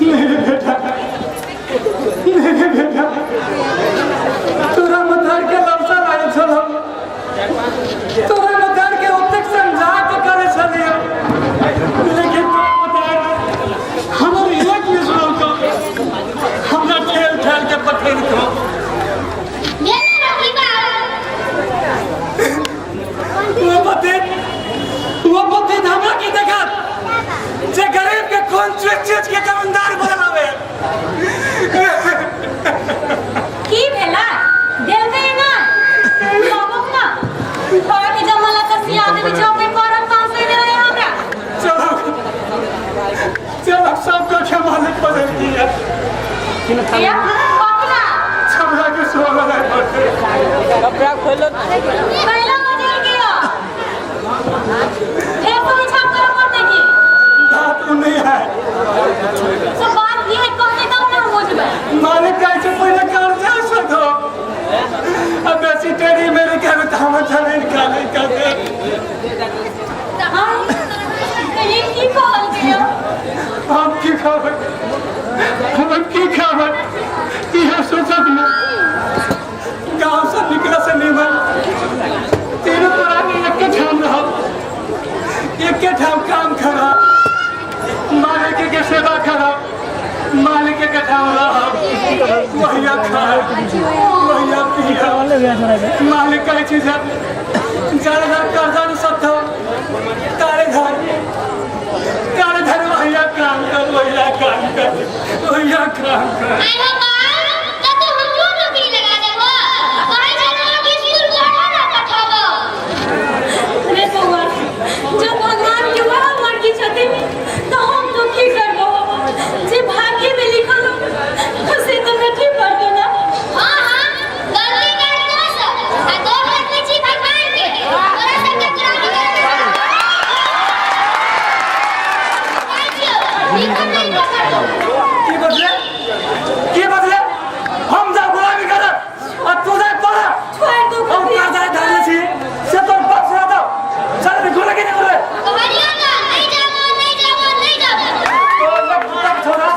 मेरे बेटा, मेरे बेटा, तोरा मतार के लमसा लागल छल हम। तोरा मतार के ओतेक समझा के करे छलियै, लेकिन तोरा मतार हमर एक नहि सुनलकौ, हमरा ठेल ठेल के पठेलकौ। वो पति, वो पति हमरा की देखत जे गरीब के कोन चीज चीज के जमींदार बनावे। की भेला देलकै ना बाबूक ना बाकी जमाला कसी आदमी छपे करब काम से रहे हमरा। चलो चलो, सबको के मालिक बदल दिया। या बाकी ना छबड़ा के सो लगाए पड़ते। पहला बदल गया, फेर तो छाप करब पड़ते की। बात उ नहीं है। सब बात ये है, कहते तब ना बुझबै। मालिक कहै छै पहिले कर्जा सधो, अब बेसी टेढ़ी मेरी के तो हम जमीन खाली कर दे। हाँ, ये की कहल गया? हम की खाबै, हम की खाबै, इहे सोचत में गांव से निकले से निमन तीनों प्राणी एके ठाम रहब, एके ठाम काम करब, मालिक के सेवा करब, मालिक के ठाम रहब, वहिया खाए वहिया पिया। मालिक कहै छै जे जारे घर कर्जा नहीं सकतो तारे घर, तारे घर वहिया काम कर, वहिया काम कर, वहिया काम कर। रे बौआ, जब भगवान के वह मर्जी छथिन तो हम तो की करबो? जे भाग्य में लिखल हो से तो भेटबे करतो ना। की बदले, की बदले? हम जा गुलामी करब आ तू जा पढ़। छोड़ दो। हम कर्जा धरले छी से तोर बाप से दो। चल रे, गोले के नहीं बोले तो लग तक छोड़ा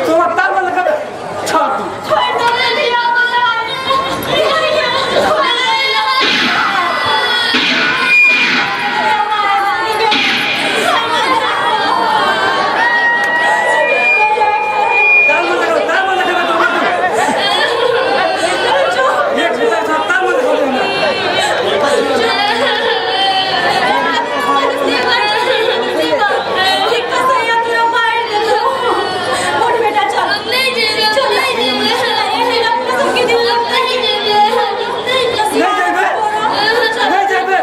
तोरा तार में लगा छोड़ तू। छोड़ दो रे दिया तार में लगा, तार में लगा तो एक मिनट, तार में लगा। नहीं जाबे, नहीं जाबे,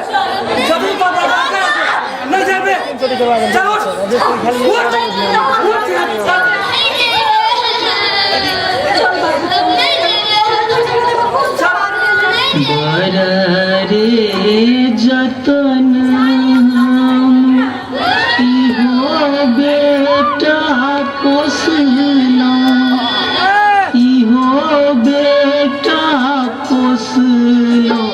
जरूर पकड़, नहीं जाबे। चल उठ, उठ उठ, चल। बड़ रे जतन हम इहो बेटा पोसलौं, इहो बेटा पोसलौं।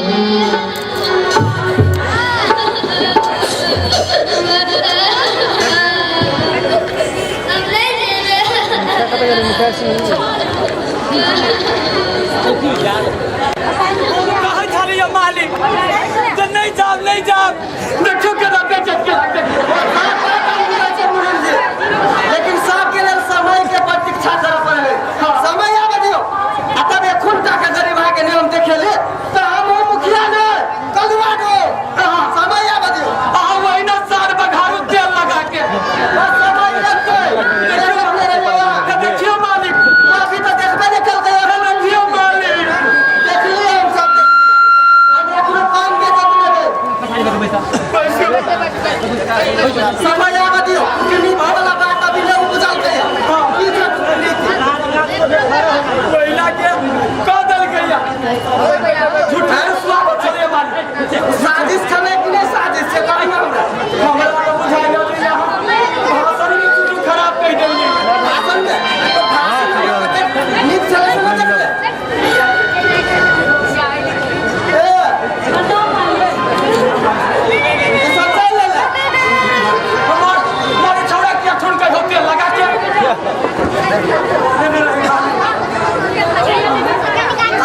कहै छलियै मालिक जे नहि जाब, नहि जाब, देखियौ केना बेचत के। लेकिन सबके लेल समय के प्रतीक्षा करऽ पड़े है। समय आबे दियौ आ तब एखुन टा के गरीब के नियम देखे ले तऽ हम मुखिया ने कदुआ दो। समय आबे दियौ। अहाँ वही ना सार बघारू तेल लगा के। बस समय लगतै, देखने रहियौ। तऽ देखियौ मालिक। अभी तऽ देखबे नहि केलकै। देखियौ मालिक। देखलियै, हम सब देखलियै। हम एखनो काम के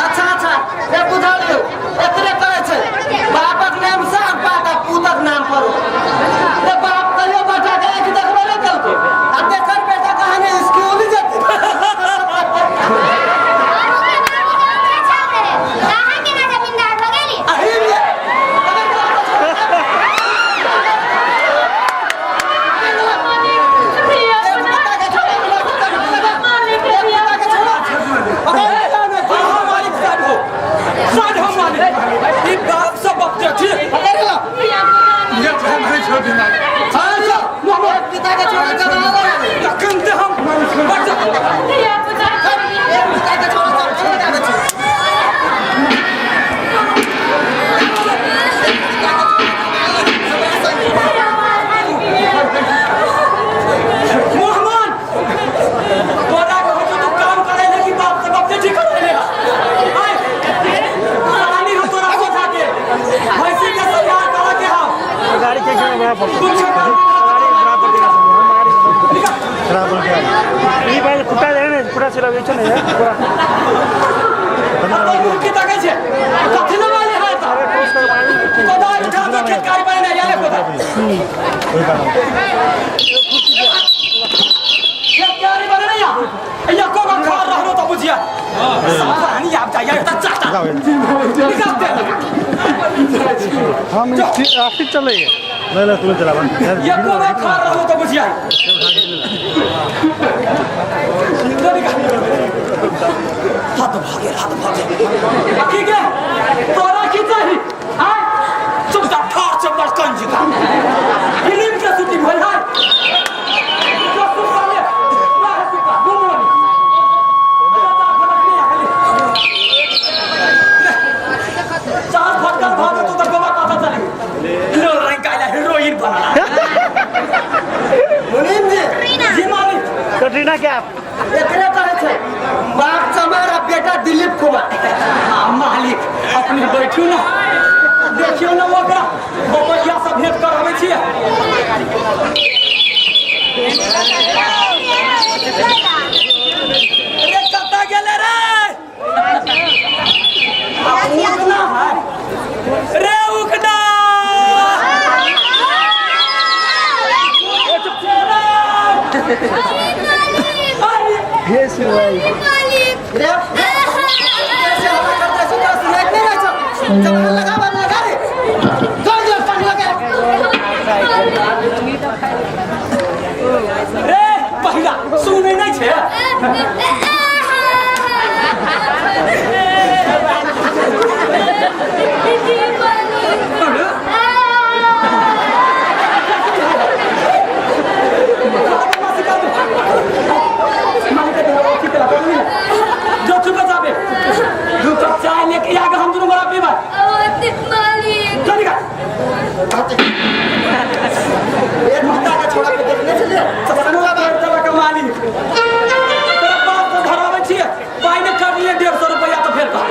अच्छा अच्छा ए बुझल यौ एतने करै छै बापक नाम से आ बापक पूतक नाम पर ए बाप कहियो बेटा के आँखि देखबे नहि केलकै आ देखर बेटा कहानी स्कूल जेतै। अही रे हाँ मालिक साइड हो साइड हो मालिक ई बाप सब बाप देखी तखन ते हम बच्चा मोहमान तोरा कहै छौ तू काम करै ले कि बाप से बाप ठीक करै ले आय रानी हो तोरा सोझा के भैंसी के संहार करा के हम गाड़ी के बराबर कुछ गाड़ी बराबर देना गाड़ी बराबर ई भाई खुटा दे ने पूरा चला गई ने पूरा अपन मुख के ताकै छै कथी ले वाले है त क्रॉस कर पानी कोदार उठा के खेत कारी पर नहीं आले कोदार खेत कारी पर नहीं आ या को खा रहलो त बुझिया सावधानी आप जाइए त चाचा निकाल दे हम आखिर चले नहीं नहीं तुरंत चला ये को खा रहलो त बुझिया हाथ भागे हाथ भागे की के तोरा की चाही आय चुपचाप ठार से मरकन जी का फिल्म के शूटिंग होय है जो सुता ले ना है सुता गुमोनी चार फटका भागे तो तक गोवा पता चली लो रंग काला हीरोइन बना मुनीम जी जी मालिक कटरीना क्या एकरे कहै छै बाप चमार आ बेटा दिलीप कुमार। हाँ मालिक अपने बैठू ना देखियौ ने ओकरा बपैया से भेंट कराबै छियै। रे कतऽ गेलै रे आ उकना है रे उकना हे सुनवाई रे कैसे हल्ला करते छै तोरा सुनाइत नहि रहै छौ जब लगाबा लगा रे चल जो पानी लगा रे पहिला सुनै नहि छै। जो चुप जाबे दू कप चाय लेके आगे हम दुनू गोरा पीबै जो निकाल एक कुत्ता के छोड़ा के देखने छलियै सनुआ भर देबक मालिक तोरा बाप से धराबै छियै पाइ नहि करलियै 150 रुपैआ तऽ फेर कह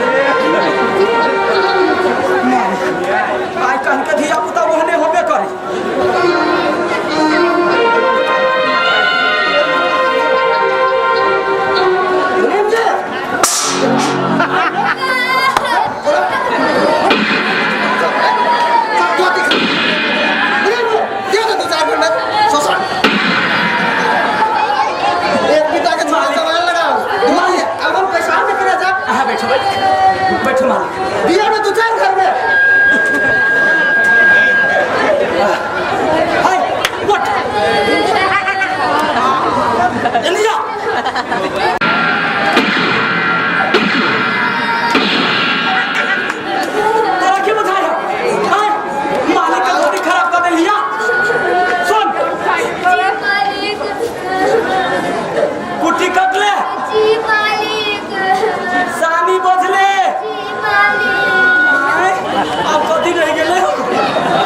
आइ काल्हिके धिया पुता ओहने होबे करै। मुनीम जी मुनीम जी दियो न दू चार मिनट ससुर एक पिता के छोड़ा जवान लगाओ मालिक अब हम पैसा में करे जा। अहाँ बैठो बैठो बैठो मालिक दियो न दू चार घर में हाय उठ जल्दी जा। तोरा की बुझाइ हौ आय मालिक के बॉडी खराब कर देलिया। सुन कुट्टी कटले सानी बजले आय, आब कथी रहि गेलै हौ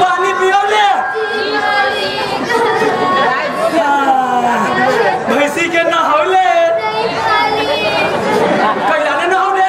पानी पियौले भैंसी के नहौले कैला ने नहौले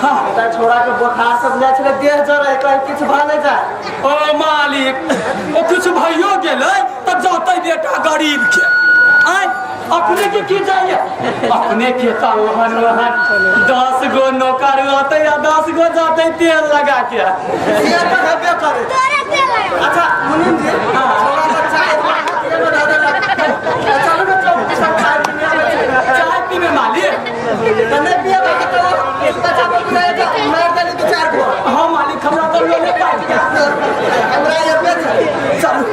हाँ। तऽ छोड़ा के बोखार सब जाइ छलै, देह जरै, कहीं किछु भऽ नहि जाय। ओ मालिक, ओ किछु भइयो गेलै तऽ जतै बेटा गरीब के। आय अपने के की जाइए? अपने के तऽ ओहन ओहन 10 गो नौकर रहतै आ 10 गो जतै तेल लगा के। से तऽ हेबे करे। अच्छा मुनीम जी, छोड़ा के चाय पियै दऽ देलक। चलू ने चौकी सब चाय पीने आबै छै। चाय पीने मालिक? तऽ नहि पियबै तऽ बच्चा बुझाइ तऽ मारि देली दू चारि गो। हाँ मालिक, हमरा तऽ लोले पाटि गेल। हमरा एबे छै। चलू,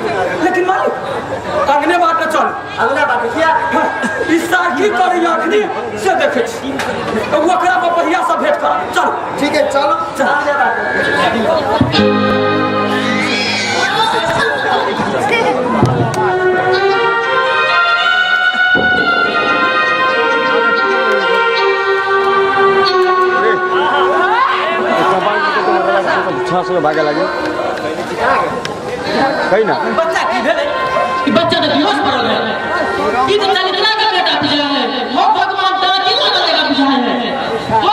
लेकिन मालिक, अंगने बाटे चलू। अगला बात किया? ई सार की करैया अखनी से देखै छी। ओकरा पर बढ़िया से भेंट कर चलू। ठीक है, चलू अगले बात। छह सौ भागे लागे कही ना। बच्चा की भेलै? ई बच्चा तऽ बेहोश पड़ल है। ई तऽ दलितरा के बेटा बुझाय है। हो भगवान, दाँती लागल एकरा बुझाय है। हो।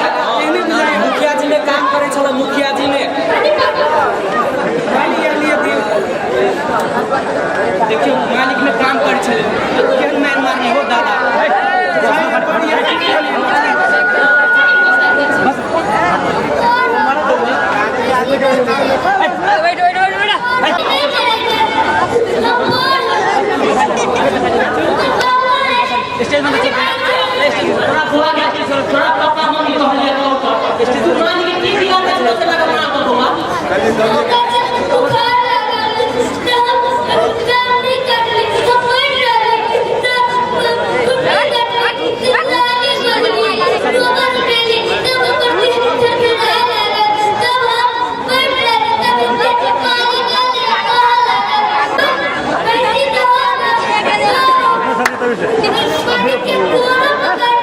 मुखिया जी में काम करै छल, मुखिया जी में। मालिक आर लिए दियौ। देखियौ, मालिक में काम करै छलै, केहन मारि मारने हो दादा। Wait, wait, wait, wait. Stage में थोड़ा बुआ के, थोड़ा पापा मम्मी कहलिए तो स्टेज तू मान के की दिया था तो लगा बना तो बुआ। बुखार लागल तऽ हम काम नहि करली, हम मरि रहली तऽ कुट्टी कटली, लाली बदली, गोबर पेली, तब ओकर देह थरथराय लागल, तब हम मरि रहली, तब पेट पानी डाली कहऽ लागल, बेटी तऽ के पूरा पकड़।